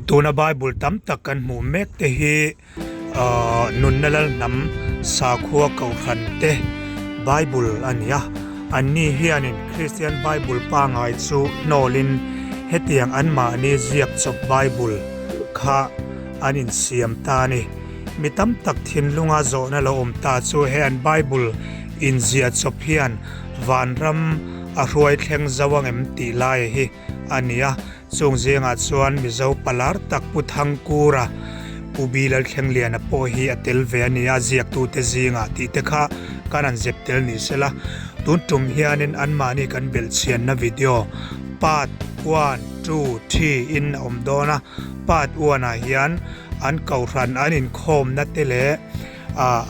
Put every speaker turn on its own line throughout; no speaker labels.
Tuna Bible tam tak kan hmuh mek te hi ahh nunna lal hnam sakhua kohhran te Bible a ni a, anni hianin Kristian Bible pangai chu hnawlin hetiang anmahni ziak chawp Bible kha an insiam ta a ni. Mi tam tak thinlunga zawhna lo awm ta chu he an Bible inziah chawp hian vanram a hruai thleng zo ang em tih lai hi a ni a. Chung zingah chuan Mizo palar tak Pu Thangkura, Pu Bi Lalthlengliana pawh hi a tel ve a ni a, ziaktute zingah tih te kha kan han zep tel ni sela. Tun tum hianin anmahni kan belhchianna video part one, two, three in a awm dawn a, part one ah hian an kohhran an inkhawmna te leh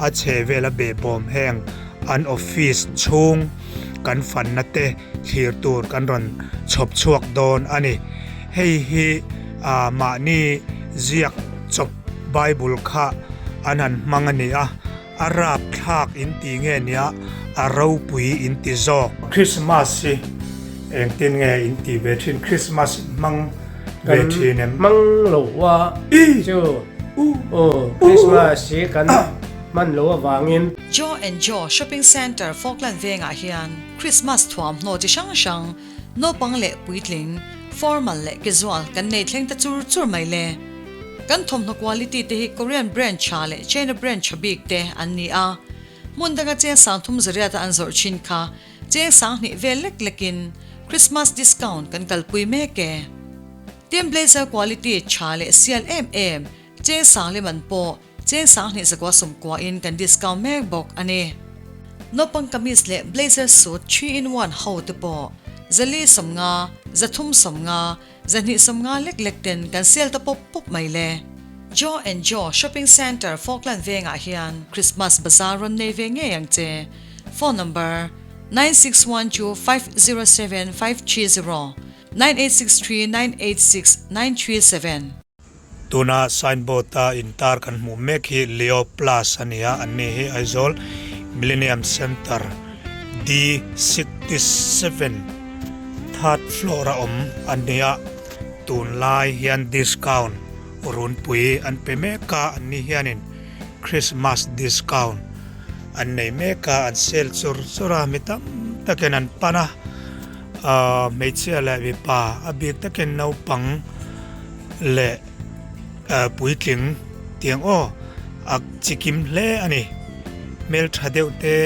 a chhehvela behbawm heng an office chhung kan fanna te thlir tur kan rawn chhawp chhuak dawn a ni. Hei hi ah mahni ziak chawp Bible kha an han hmang a ni a, a rap thlak in ti nge nia a ropui in ti zawk. Christmas hi engtin nge in ti ve thin? Christmas hmang ve thin em?
Kan hmang lo a chu Christmas hi kan hman lo avangin.
Joe and Joe Shopping Centre Falkland vengah hian Christmas thuamhnaw chi hrang hrang, naupang leh puitling, formal leh casual kan nei thleng ta chur chur mai le. Kan thawmhnaw quality te hi Korean brand tha leh China brand tha bik te an ni a. Hmun danga cheng sangthum zariata an zawrh thin kha cheng sanghnih vel lek lekin Christmas discount kan kalpui mek e. Tin blazer quality tha leh sial em em cheng sangli man pawh Cheng sanghnih zakua sawmkuain kan discount mek bawk a ni. Naupang kamis leh blazer suit 3 in 1 ho te pawh zali 50, zathum 50, zahnih 50 lek lek ten kan sale ta pawp pawp mai le. Joe and Joe Shopping Centre Falkland vengah hian Christmas bazaar rawn nei ve ngei ang che. Phone number, 9612 507530, 9863 986 937.
Tuna signboard-a intar kan hmuh mek hi Leo Plus a ni a, anni hi Aizawl Millennium Centre D 67 third floor a awm a ni a, tunlai hian discount runpui an pe mek a, anni hianin Christmas discount an nei mek a, an sale chur chur a, mi tam takin an pan a. Ahh hmeichhia leh mipa a bik takin naupang leh ahh puitling tiang aw a chikim hle a ni hmeltha deuh te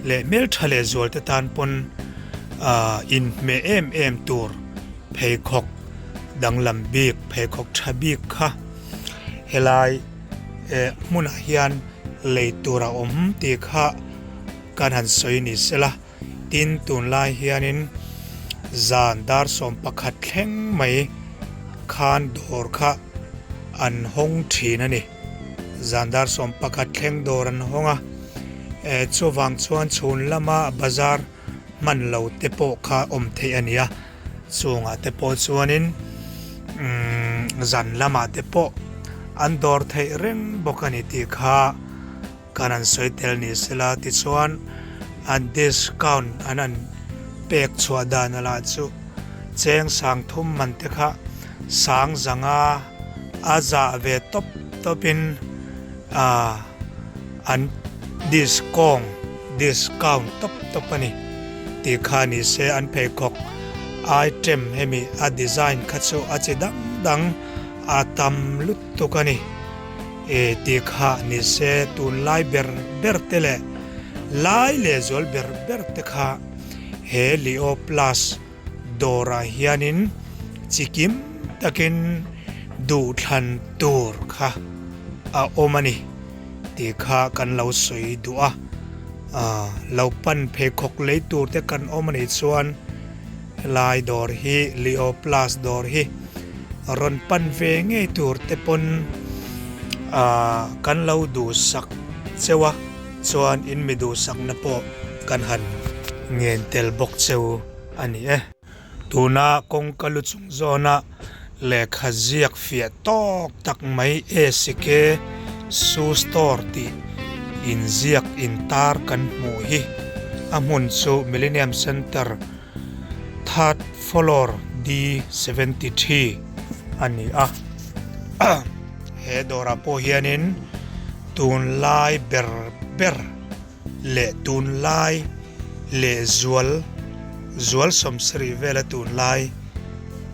leh hmeltha leh zual te tan pawn ahh inhmeh em em tur pheikhawk danglam bik pheikhawk tha bik kha helai eh hmunah hian lei tur a awm tih kha kan han sawi ni sela. Tin, tunlai hianin zan dar 11 thleng mai khan dawr kha an hawng thin a ni. Zan dar 11 thleng dawr an hawng a, eh chuvang chuan chhun lama bazar hman lo te pawh kha awm theih a ni a, chungah te pawh chuanin umm zan lamah te pawh an dawr theih reng bawk a ni tih kha. Kan an sawi tel ni sela tichuan an discount an an pek chhuah dan a lah chu cheng sang thum man te kha sang zanga a zah ve tawp tawp in ah an discount discount tawp tawp a ni tih kha ni se an pheikhawk item hemi a design kha chu a chi dang dang a tam lutuk a ni. E tih kha ni se tunlai ber ber te leh lai leh zual ber ber te kha he Leo Plus dawrah hianin chikim takin duhthlan tur kha a awm a ni tih kha kan lo sawi duh a. Lo pan pheikhawk lei tur te kan awm a nih chuan helai dawr hi Leo Plus dawr hi rawn pan ve ngei tur te pawn ah kan lo duhsak cheu a, chuan in mi duhsakna pawh kan han ngen tel bawk cheu a ni e. Tuna kawngka lu chung zawna lehkha ziak fiah tawk tak mai ACK Shoe Store tih inziak intar kan hmuh hi a hmun chu Millennium Centre Third floor D 73 a ni a. He dawrah pawh hianin tunlai ber ber leh tunlai leh zual zual sawmsarih vela tunlai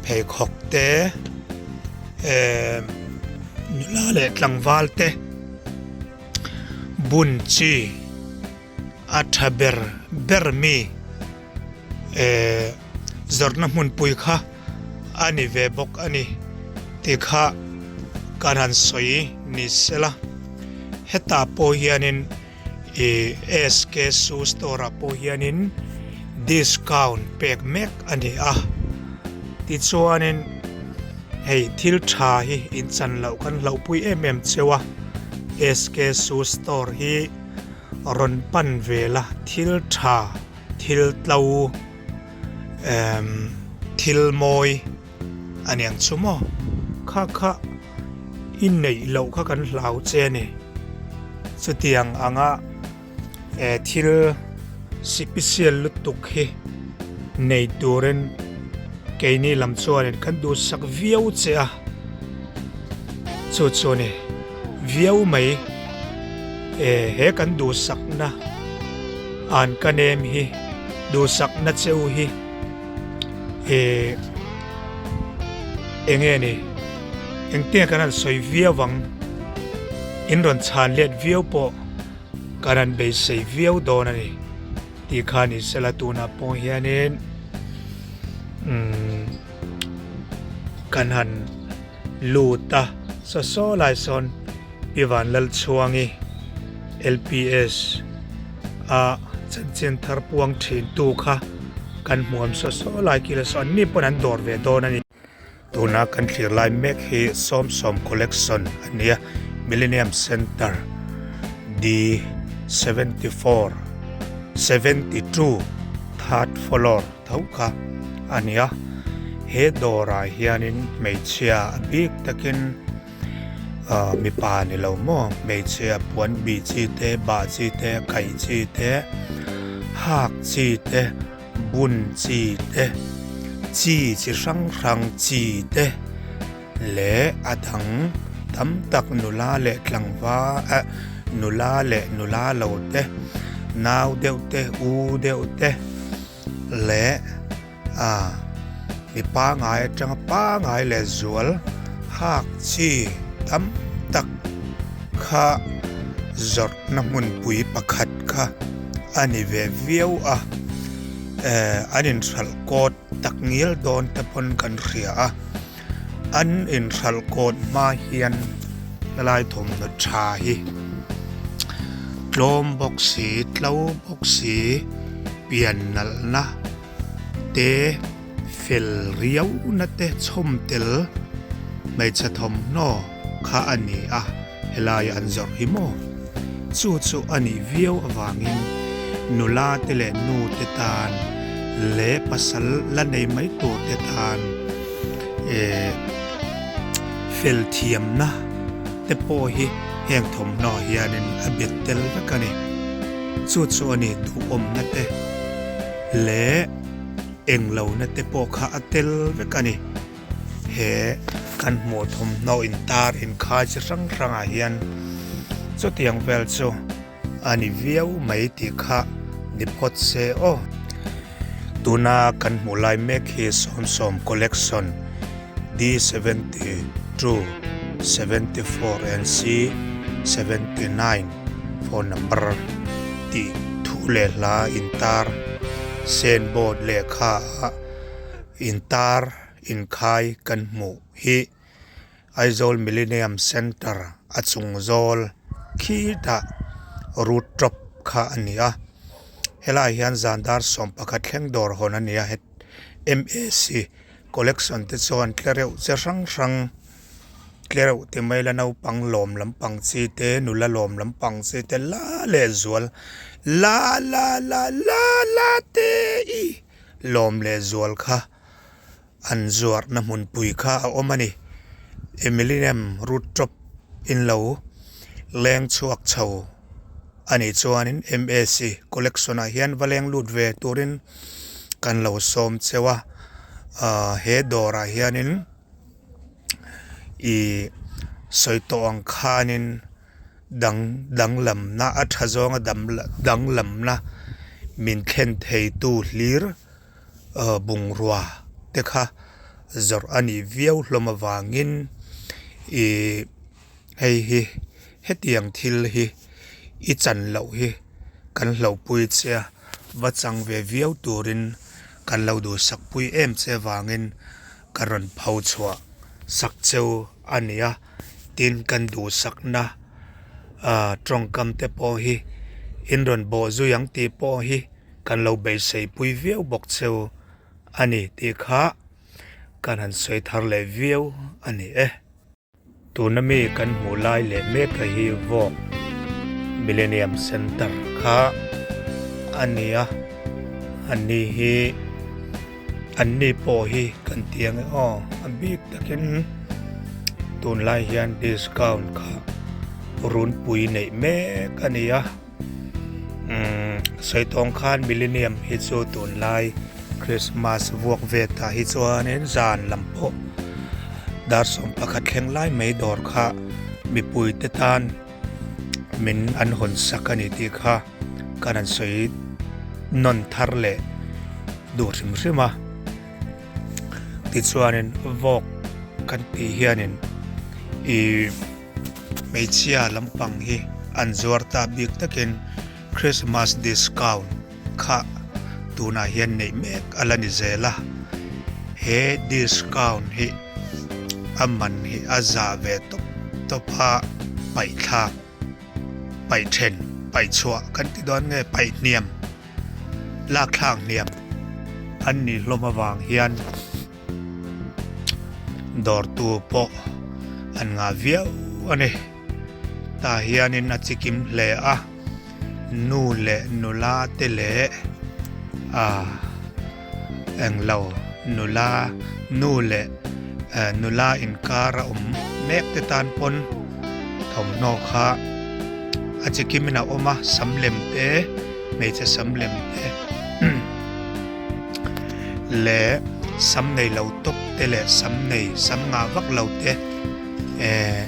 pheikhawk te ehh nula leh tlangval te bun chi a tha ber ber mi ehh zawrhna hmunpui kha a ni ve bawk a ni tih kha kan han sawi ni sela hetah pawh hianin ih SK shoe store ah pawh hianin discount pek mek a ni a tichuanin hei thil tha hi inchan loh kan hlauhpui em em cheu a SK shoe store hi rawn pan vel a thil tha thil tlo emm thil mawi a niang chu maw kha kha i neih loh kha kan hlau che a ni chutiang anga eh thil sipisial lutuk hi nei turin keini lam chuanin kan duhsak viau che a chu chu a ni viau mai eh he kan duhsakna an ka nem hi duhsakna cheu hi eh eng nge ni engtin kan han sawi viau ang in rawn chhan let viau pawh kan han beisei viau dawn a ni tih kha ni sela tunah pawh hianin umm kan han lut a saw saw lai sawn Pi Vanlalchhuangi LPS a chanchin thar puang thin tu kha kan hmuam saw saw lai kil a saw an ni pawn an dawr ve dawn a ni. Tuna kan thlir lai mek hi Sawmsawm Collection a nia Millennium Centre D 74 72 third floor tho kha a nia. He dawrah hianin hmeichhia a bik takin Ahh mipa ni lo maw hmeichhia puan bih chi te bah chi te kaih chi te hak chi te bun chi te chi chi hrang hrang chi te leh a dang tam tak nula leh tlangval eh nula leh nula lo te nau deuh te u deuh te leh. A, mi pangai atanga pangai leh zual hak chi tam tak kha zawrhna hmunpui pakhat kha a ni ve viau a, eh an inhralh kawt tak ngial dawn te pawn kan hria a, an inhralh kawt hma hian helai thawmhnaw tha hi tlawm bawk si tlo bawk si pian nalhna. Te fel riau na te chhawm tel hmeichhe thawmhnaw kha a ni a, helai an zawrh hi maw? Chu chu a nih viau avangin nula te leh nu te tan leh pasal la nei mai tur te tan eh fel thiamna te pawh hi heng thawmhnaw hianin a bet tel vek a ni. Chu chu a ni duhawmna te. Leh englo na te pawh kha a tel vek a ni. He kan hmuh thawmhnaw intar inkhai chi hrang hrangah hian chutiang vel chu a ni viau mai tih kha ni phawt se aw. Tuna kan hmuh lai mek hi Sawmsawm Collection D 72, 74 and C 79 phone number tih thu leh hla intar sen board lehkha ah intar inkhai kan hmuh hi Aizawl Millennium Centre a chung zawl khitah rooftop kha a ni a helaiah hian zan dar 11 thleng dawr hawn a ni a M_A_C. Collection te chuan tlereuh chi hrang hrang tlereuh ti mai ila naupang lawm lampang chi te nula lawm lampang chi te la leh zual la la la la la te i lawm leh zual kha an zuarna hmunpui kha a awm a ni Millennium rooftop in lo leng chhuak chho a nih chuanin M_A_C collection ah hian va leng lut ve turin. Kan lo sawm cheu a ahh he dawrah hianin ih. Sawi tawh ang khanin dang danglamna a tha zawnga danglamna min thlen theitu hlir bungrua te kha zawrh a nih viau hlawm avangin ih hei hi hetiang thil hi i chan loh hi kan hlauhpui che a va chang ve viau turin kan lo duhsak pui em che avangin ka rawn pho chhuah sak cheu a ni a tin kan duhsakna ah tawngkam te pawh hi in rawn bawh zui ang tih pawh hi kan lo beisei pui viau bawk cheu a ni tih kha kan han sawi thar leh viau a ni e. Tuna mi kan hmuh lai leh mek a hi Vawk Millennium Centre kha a ni a, ani hi anni pawh hi kan ti ang e aw a bik takin tunlai hian discount kha runpui neih mek a ni a. Umm Saitawng khan Millennium hi chu tunlai Christmas vuak ve tah hi chuanin zan lam pawh dar 11 thleng lai mai dawr kha mipui te tan min an hawn sak a ni tih kha kan han sawi nawn thar leh duh hrim hrim a. Tichuanin vawk kan tih hianin ih. Hmeichhia lampang hi an zuar ta bik takin Christmas discount kha tunah hian neih mek a la ni zel a, he discount hi a man hi a za ve tawp tawp a, paih thlak, paih then, paih chhuah kan ti dawn nge paih hniam, lak thlak hniam an nih hlawm avang hian. Dawrtu pawh an ngah viau a ni. Tah hianin a chikim hle a, nu leh nula te leh ah englo nula nu leh nula inkar a awm mek te tan pawn thawmhnaw kha a chikimin a awm a, sam lem te hmeichhe sam lem te. leh sam nei lo tawp te leh sam nei sam ngah vak lo te eh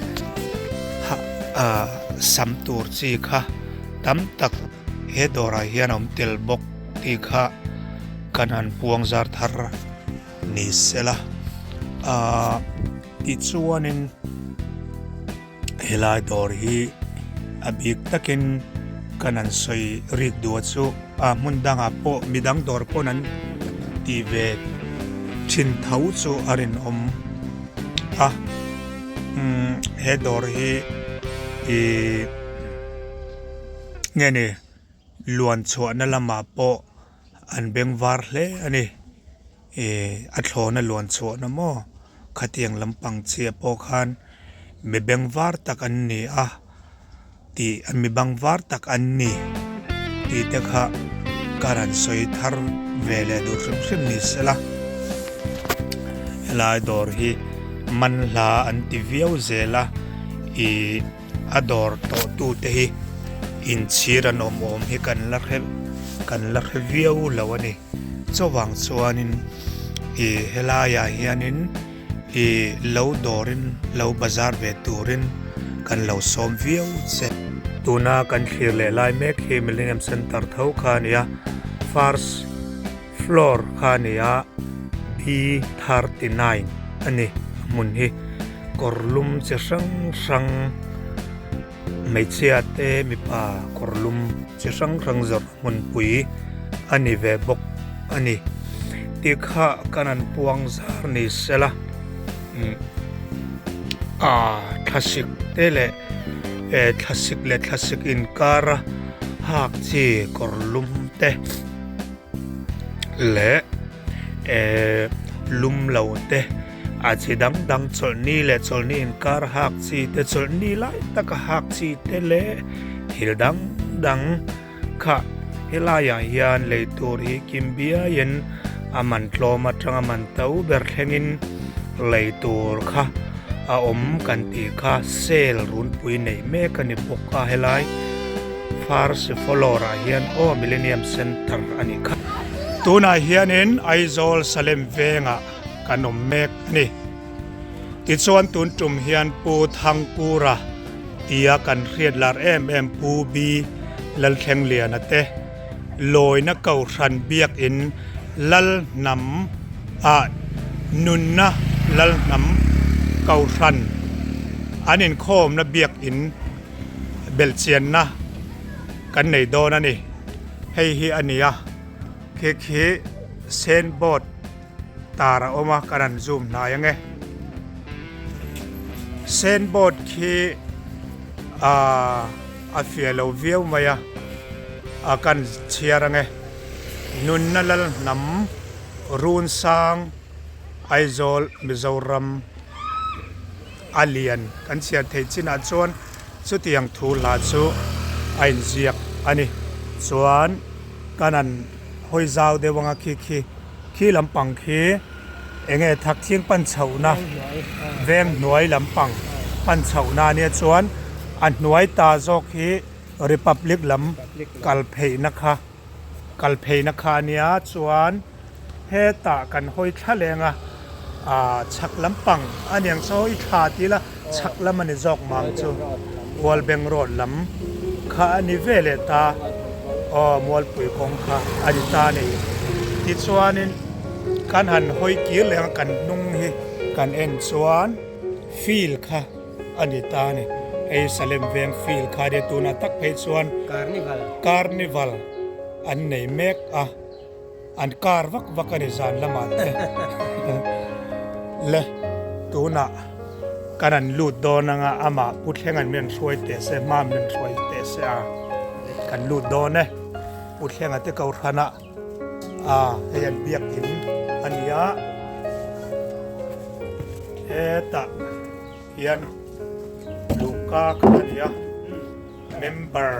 ah sam tur chi kha tam tak he dawrah hian a awm tel bawk tih kha kan han puang zar thar ni sela ah tichuanin. Helai dawr hi a bik takin kan han sawi rik duh a chu a hmun dangah pawh midang dawr pawn an tih ve thin tho chu a rinawm a umm he dawr hi ihh nge ni luan chhuahna lamah pawh an beng var hle a ni. Ih a thlawna luan chhuahna maw khatiang lampang chiah pawh khan mi beng var tak an ni a tih mi bang var tak an ni tih te kha ka rawn sawi thar ve leh duh hrim hrim ni sela helai dawr hi man hla an ti viau zel a ih a dawr tawh tu te hi inchhir an awm awm hi kan la hre kan la hre viau lo a ni. Chuvang chuanin ih helaiah hianin ih lo dawrin lo bazar ve turin kan lo sawm viau che. Tuna kan thlir leh lai mek hi Millennium Centre tho kha a ni a, first floor kha a ni a, B39 a ni a hmun hi. Kawr lum chi hrang hrang hmeichhia te mipa kawr lum chi hrang hrang zawrh. hmunpui a ni ve bawk a ni tih kha kan han puang zar ni sela ah thlasik te leh eh thlasik leh thlasik inkar a hak chi kawr lum te leh eh lum lo te a chi dang dang chawlhni leh chawlhni inkar hak chi te chawlhni lai taka hak chi te leh thil dang dang. Kha, helaiah hian lei tur hi kim biaiin a man tlawm atanga man to ber thlengin lei tur kha a awm kan tih kha sale runpui neih mek a ni bawk a helai First floor ah hian aw Millennium Centre a nih kha. Tunah hianin Aizawl Salem vengah kan awm mek a ni. Tichuan tun tum hian Pu Thangkura tia kan hriat lar em em Pu B Lalthlengliana te lawina Kohhran Biakin Lalhnam ah nunna Lalhnam Kohhran an inkhawmna Biakin belhchianna kan nei dawn a ni. Hei hi a ni a, khi khi sen board tar a awm a, kan han zoom hnai ang e. Sen board khi aaa a fiah lo viau mai a, a kan chhiar ang e. Nunna Lalhnam Runsang Aizawl Mizoram. A lian kan chhiar theih chinah chuan chutiang thu hla chu a inziak a ni. Chuan kan han hawi zau deuh anga khi khi khi lampang khi eng nge thak thing pan chhohna veng hnuai lampang pan chhohna ania chuan a hnuai ta zawk hi Republic lam kal pheihna kha kal pheihna kha ania chuan. Hetah kan hawi thla leng a, aah chhak lampang a niang chu i thla ti ila chhak lam a ni zawk mang chu Mualbeng road lam kha a ni ve leh ta aw Mualpui kawng kha a ni ta a ni. Tichuanin kan han hawi kir leng a kan hnung hi kan en chuan field kha a ni ta a ni. Hei Salem veng field kha a nia tunah tak phei chuan Carnival an nei mek a. An kar vak vak a ni zan lamah te le tunah kan an lut dawn anga amah Pu Thlenga'n min hruai teh se hma min hruai teh se a kan lut dawn e Pu Thlenga te Kohhranah a hei an biakin a ni a hetah hian luhka kha a ni a member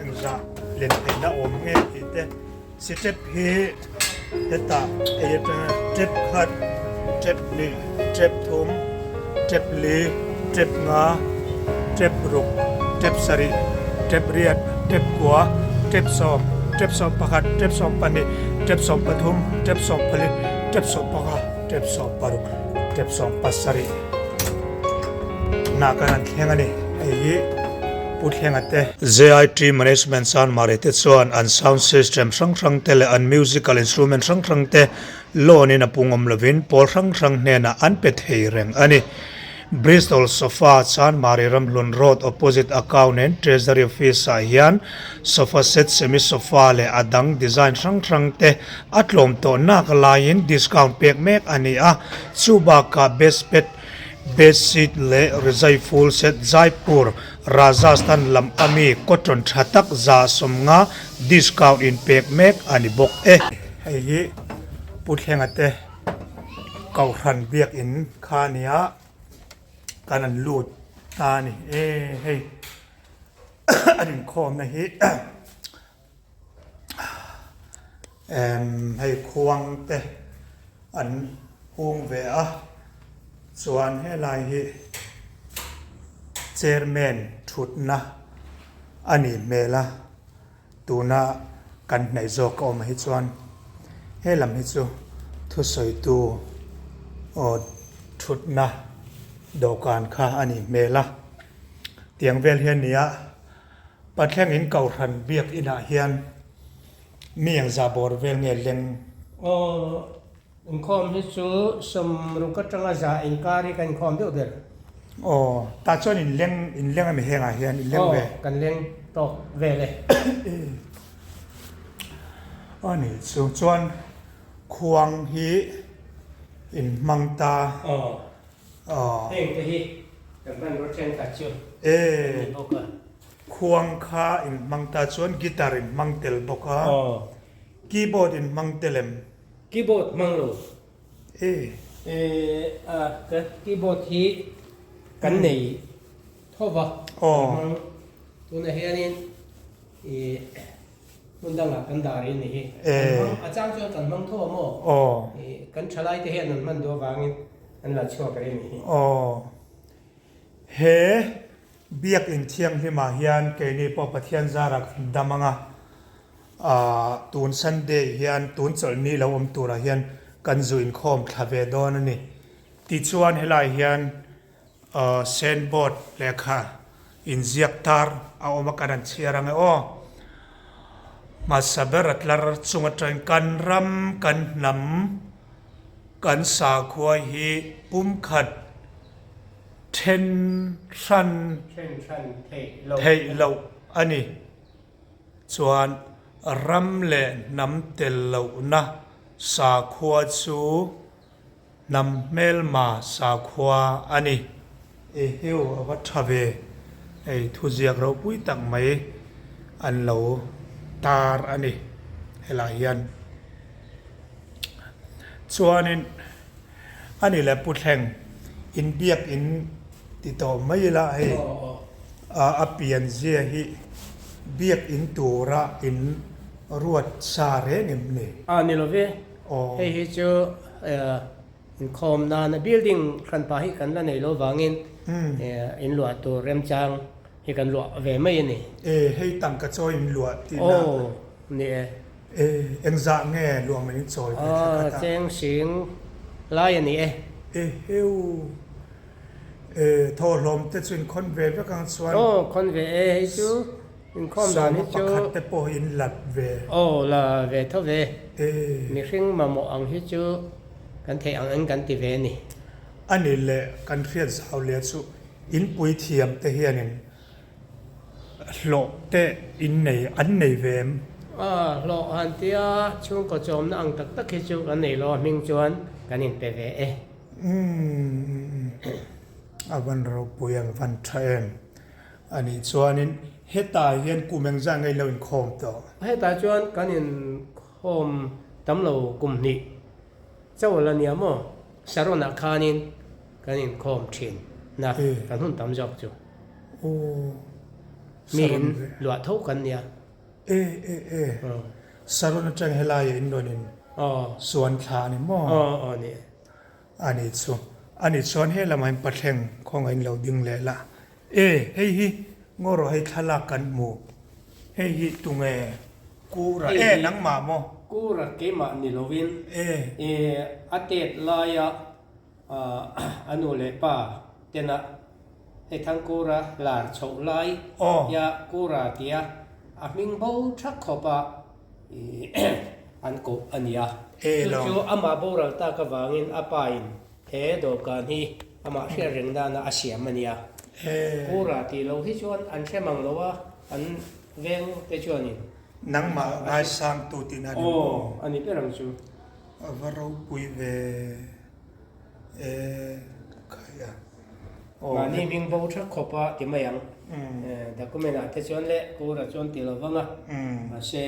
engzah len theihna awm nge tih te. Step hi hetah ei atanga tep khat, tep hnih, tep thum, tep li, tep nga, tep ruk, tep sarih, tep riat, tep kua, tep sawm, tep 11, tep 12, tep 13, tep 14, tep 15, tep 16, tep 17 nah kan han thleng a ni. Hei hi Pu Thlenga te. JIT Management Chanmari te chuan an sound system hrang hrang te leh an musical instrument hrang hrang te loan in a pungawm lovin pawl hrang hrang hnenah an pe thei reng a ni. Bristol Sofa Chanmari Ramhlun Road opposite Account and Treasury Office ah hian sofa set, semi sofa leh a dang design hrang hrang te a tlawm tawh nak laiin discount pek mek a ni a, chubakah best pet Bedsheet leh rizai full set Jaipur, Rajasthan lam ami cotton tha tak 150 discount in pek mek a ni bawk e. Hei hi Pu Thlenga te Kohhran biakin kha a nia, kan an lut ta a ni e hei an inkhawmna hi Emm hei khuang te an hung ve a chuan helai hi chairman thutna a nih hmel a tuna kan hnaih zawk a awm hi chuan he lam hi chu thusawitu aw thutna dawhkan kha a nih hmel a tiang vel hi a ni a. Pathian in Kohhran biakinah hian mi engzah bawr vel nge leng?
Aw, inkhawm hi chu 60 atanga za inkar hi kan inkhawm deuh ber.
Aw, tah chuan in leng, in leng ami hengah hian in leng ve?
Aw, kan leng tawk vel e.
Aw ni chu, chuan khuang hi in hmang ta.
Aw.
Aw.
Heng te hi kan hmanraw thenkhat chu an ni bawk a.
Khuang kha in hmang ta chuan guitar in hmang tel bawk a.
Aw.
Keyboard in hmang tel em?
Keyboard hmang lo.
E.
E a ka keyboard hi kan nei tho va.
Aw.
Kan hmang tunah hianin i. Hmun dangah kan dah rih ni hi. Kan hmang, a chang chuan kan hmang tho a maw?
Aw.
Kan thalai te hian an hman duh avangin an la chhuak rih ni hi.
Aw. He Biakin Thianghlimah hian keini pawh Pathian zarah kan dam ang a, aah tun Sunday hian tun chawlhni lo awm turah hian kan zu inkhawm thla ve dawn a ni. Tichuan helai hian. Signboard lehkha inziak tar a awm a kan han chhiar ang e aw. Hmasa ber a tlar chung atangin kan ram kan hnam kan sakhua hi pumkhat then hran theih loh a ni. Chuan ram leh hnam tel lohna sakhua chu Hnam hmelma sakhua a ni. Eheu a va tha ve, hei thuziak ropui tak mai an lo tar a ni helai hian. Chuanin a ni leh Pu Thleng, inbiak in ti tawh mai ila hei a pianzia hi biak in tura in ruat sa reng em ni?
A ni lo ve, Hei hi chu inkhawm nana building hranpa hi kan la nei lo vangin in luah tur remchang hi kan luah ve mai a ni.
E, hei tangka chawi in luah tihna.
Aw, ni e.
E, engzah nge luah mai in chawi ve thla khat
a? Cheng sing lai a ni e.
E heu, e, thawhlawm te chu in khawn ve vek ang chuan.
Aw, khawn ve e, hei chu Inkhawm dan hi chu.
Sawma pakhat te pawh hi in lat ve.
Aw la ve tho ve. Mihring mamawh ang hi chu kan theih ang eng kan ti ve a ni.
A ni leh kan hriat zau leh chu in puithiam te hianin hlawh te in nei an nei ve em?
A hlawh han tia chhungkaw chawmna ang tak tak hi chu kan nei lo a hming chuan kan inpe ve e.
Umm a van ropui em a van tha em. A nih chuanin hetah hian kum engzah nge lo inkhawm tawh?
Hetah chuan kan inkhawm tam lo kum hnih chauh la nia maw? Saron-ah khanin kan inkhawm thin na kan hun tam zawk chu.
Aw,
Mi in luah tho kan nia.
E e e, Saron atang helaiah in rawn in suan thla a ni maw?
Aw aw ni.
A nih chu. A nih chuan he lamah in pathleng khawngaih in lo ding leh la. E, hei hi ngaw rawh hei thlalak kan hmu. Hei hi tunge Kura? E, nangmah maw?
Kura keimah ni lovin.
E.
E, a tet laia a nu leh pa tena hei Thangkura lar chhoh lai tia Kura tia a hming bo thak khawpa an koh a ni a. Chu chu amah boral tak avangin a pa in he dawhkan hi amah hriat reng nana a siam a ni a. Kura tih loh hi chuan an hre mang lo a, an veng te chuanin.
Nangmah ngaisangtu tihna a ni maw?
Aw, a ni ber ang chu.
A va ropui ve e khai a.
Mahni hming bo thak khawp a ti mai ang. Document ah te chuan leh kura chuan ti lo vang a. Mahse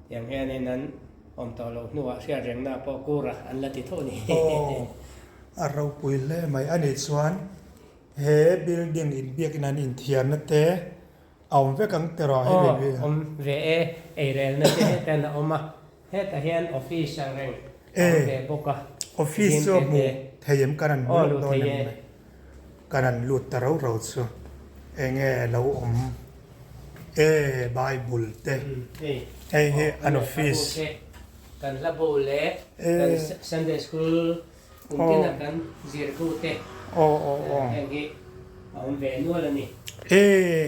tiang hianin an awm tawh loh hnuah hriat rengna pawh kura an la ti tho a ni.
Aw, a ropui hle mai. A nih chuan he building inbiakna an inthiarna te A awm vek ang tiraw hei
ve ve. Aw awm ve e, eirelna te hetan a awm a, hetah hian office ang reng a awm ve bawk a.
Office chu a hmuh thei em kan han hmu lawk dawn em mai. Kan han lut ta rau rau chu enge lo awm e Bible te hei hi an office.
Kan hla bo leh kan Sunday school Kum tina kan zir bu te heng hi a awm ve nual a ni.
E,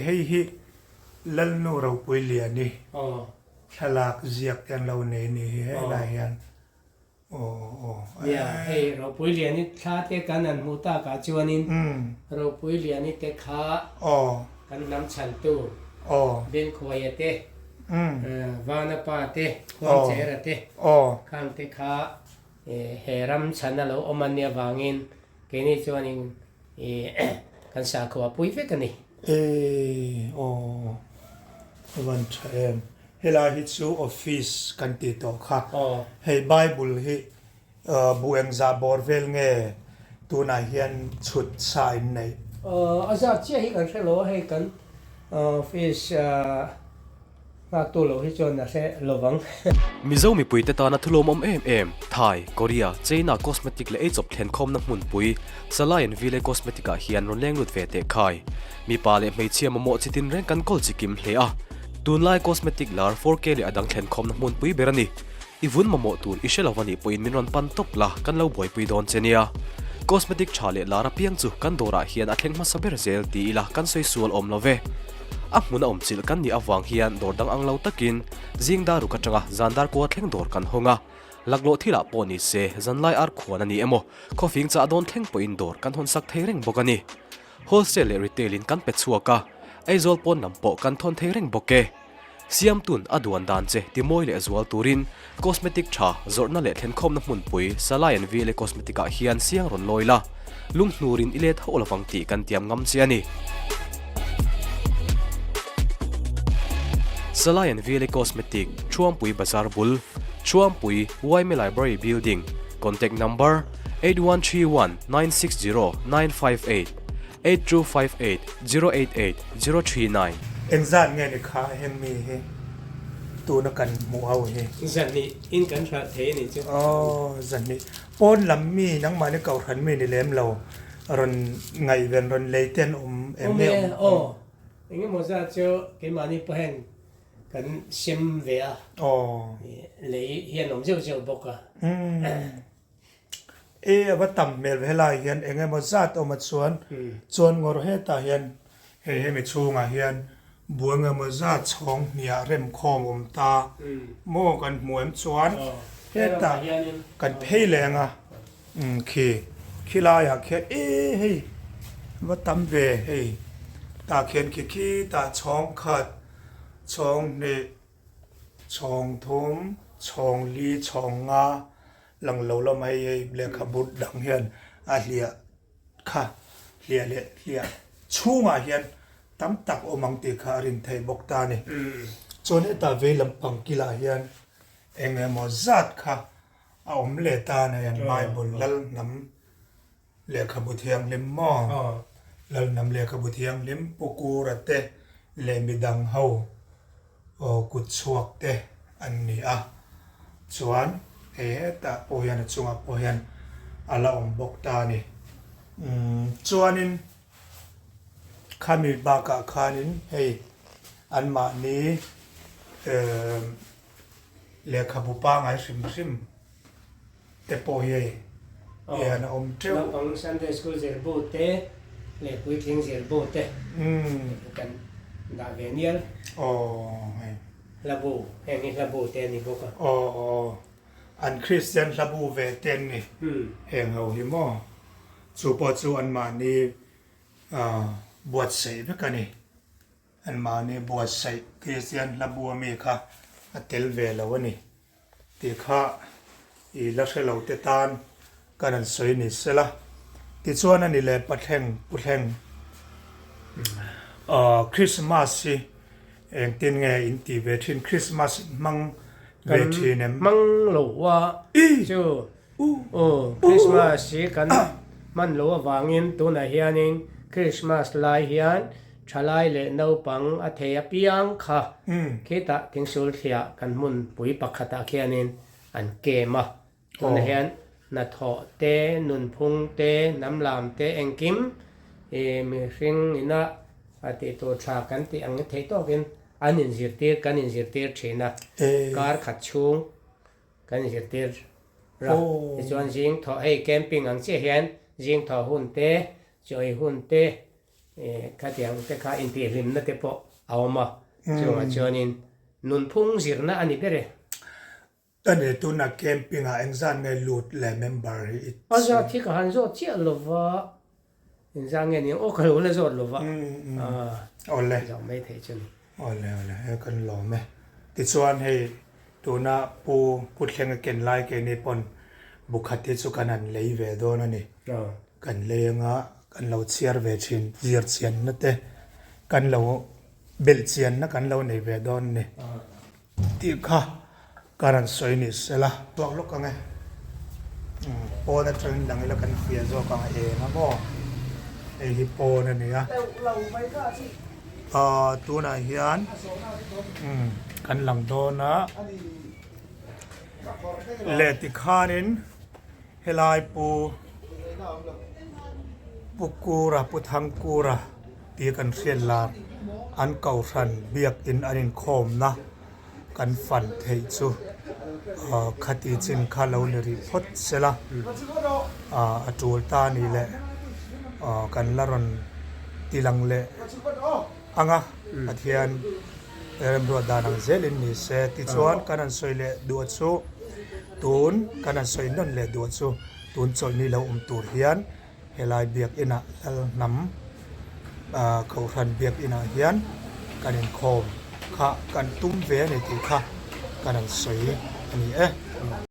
hei hi Lalnu Ropui Liani thlalak ziak te an lo nei ni hi helai hian. Aw aw.
Nia, hei Ropui Liani thla te kan han hmuh takah chuanin Ropui Liani te kha kan hnam chhantu Benkhuaia te, Vana pa te, Khuangchera te khang te kha He ram chhan a lo awm a nia vangin keini chuanin kan sakhua pui vek a ni.
E aw a van tha em. Helai hi chu office kan tih tawh kha. Hei Bible hi bu engzah bawr vel nge tunah hian chhut sa in neih?
A zat chiah hi kan hre lo a, hei kan office Nghaktu lo hi chuan a hre lovang.
Mizo mipuite tana thulawmawm em em, Thai, Korea, China cosmetic leh eichawp thlenkhawmna hmunpui, Salai and Ville Cosmetic ah hian rawn leng lut ve teh khai. Mipa leh hmeichhia mamawh chi tin reng kan kawl chi kim hle a. Tunlai cosmetic lar 4K leh a dang thlenkhawmna hmunpui ber a ni. I vun mamawh tur i hre lo anih pawhin min rawn pan tawp la, kan lo buaipui dawn che nia. Cosmetic tha leh lar apiang chu kan dawrah hian a thleng hmasa ber zel ti ila kan sawi sual awm lo ve. A hmun a awm chilh kan nih avang hian dawr dang ang lo takin zing dar ruk atanga zan dar kua thleng dawr kan hawng a. Laklawh thilah pawh ni se zanlai ar khuan a ni emaw khawfing chah dawn thleng pawhin dawr kan hawn sak thei reng bawk a ni. Wholesale leh retail in kan pe chhuak a, Aizawl pawn lam pawh kan thawn thei reng bawk e. Siamtun a duan dan che timawi leh zual turin cosmetic tha zawrhna leh thlenkhawmna hmunpui Salai and VLA Cosmetic ah hian siang rawn lawi la, lunghnurin i let hauh lovang tih kan tiam ngam che a ni. Salai and VLA Cosmetic, Thuampui Bazar bul, Thuampui, YMA Library Building, Contact Number, 8131 960 958, 8258 088 039.
Engzat nge ni kha heng mi hi tuna kan hmuh ho hi?
Zahnih in kan hralh thei a nih chu.
Aw zahnih. Pawn lam mi nangmahni kohhran mi ni lem lo rawn ngaihven rawn lei te an awm em
nge awm? Aw engemaw zat chu keimahni pawh hian kan sem ve a.
Aw.
Lei hian awm zeuh zeuh bawk a.
E a va tam hmel ve helai hian eng emaw zat awm a chuan chuan ngawr hetah hian hei hemi chhungah hian buai eng emaw zat chhawng hniah rem khawm awm ta maw kan hmu em chuan hetah kan phei leh ang a khi khi laiah khian e hei va tam ve hei tah khian khi khi tah chhawng khat chhawng hnih chhawng thum chhawng li chhawng nga. Lang lo lam hei hei lehkhabu dang hian a hliah kha hliah leh hliah chhungah hian tam tak awm ang tih kha a rin theih bawk ta a ni. Chuan hetah vei lampang kilah hian eng emaw zat kha a awm leh ta a ni an Bible lal hnam lehkhabu thianghlim maw lal hnam lehkhabu thianghlim Pu Kura te leh midang ho Aw kut chhuak te an ni a, chuan hei hetah pawh hian a chungah pawh hian a la awm bawk ta a ni. Umm chuanin khami bakah khanin hei anmahni emm lehkhabu pangngai hrim hrim te pawh hi hei hian a awm teuh.
Naupang Sunday School zir bu te leh puitling zir bu te kan dah ve nial.
Aw hei.
Hla bu, heng hi hla bu te a ni bawk a.
Aw aw an Kristian hla bu ve te an ni heng ho hi maw. Chu pawh chu anmahni buatsaih vek a ni. Anmahni buatsaih Kristian hla bu ami kha a tel ve lo a ni. Tih kha i la hre lo te tan kan han sawi ni se la. Tichuan a ni leh Pathleng Puthleng Christmas hi engtin nge in tih ve thin Christmas in hmang ve thin em?
Kan hmang lo a chu aw Christmas hi kan hman lo avangin tunah hianin Christmas lai hian Thalai leh naupang a thei apiang kha khitah thingsul thliah kan hmunpui pakhatah khianin an kem a. Tunah hian hnathawh te, nunphung te, hnamlam te engkim i mihring ina tih tur tha kan tih ang theih tawkin an inzirtir kan inzirtir thin a. Kar khat chhung kan inzirtir a. Tichuan zing thawh hei camping ang chiah hian zing thawh hun te, chaw ei hun te, Khatiang te kha intihhlimna te pawh a awm a, chungah chuanin nunphung zirna a ni ber e.
Ka ni tuna camping ah engzat nge lut leh member hi i
A zat hi ka han zawt chiah lova, engzat nge nia aw ka lo la zawt lova,
Awle.
Zawh mai theih chu ni.
Awle awle he kan lawm e. Tichuan hei tuna Pu Pu Thlenga ken lai keini pawn bukhat hi chu kan han lei ve dawn a ni. Kan lei anga kan lo chhiar ve thin, zir chianna te kan lo belh chianna kan lo nei ve dawn a ni tih kha ka rawn sawi ni sela. Chhuak lawk ang e, pawn atangin lang ila kan fiah zawk ang a eng a maw, hei hi pawn a ni a, aw tunah hian kan lang dawn a, leh tikhanin. Helai Pu Pu Kura, Pu Thangkura tih kan hriat lar an kohhran biakin an inkhawmna kan fan theih chu. Ahh khati chin kha lo ni rih phawt sela ahh a tul ta a nih leh ahh kan la rawn ti lang leh ang a Pathian remruat dan ang zelin ni se tichuan kan han sawi leh duh chu tun kan han sawi nawn leh duh chu tun chawlhni lo awm tur hian Helai biakinah Lalhnam Kohhran biakinah hian kan inkhawm kha kan tum ve a ni tih kha kan han sawi a ni e.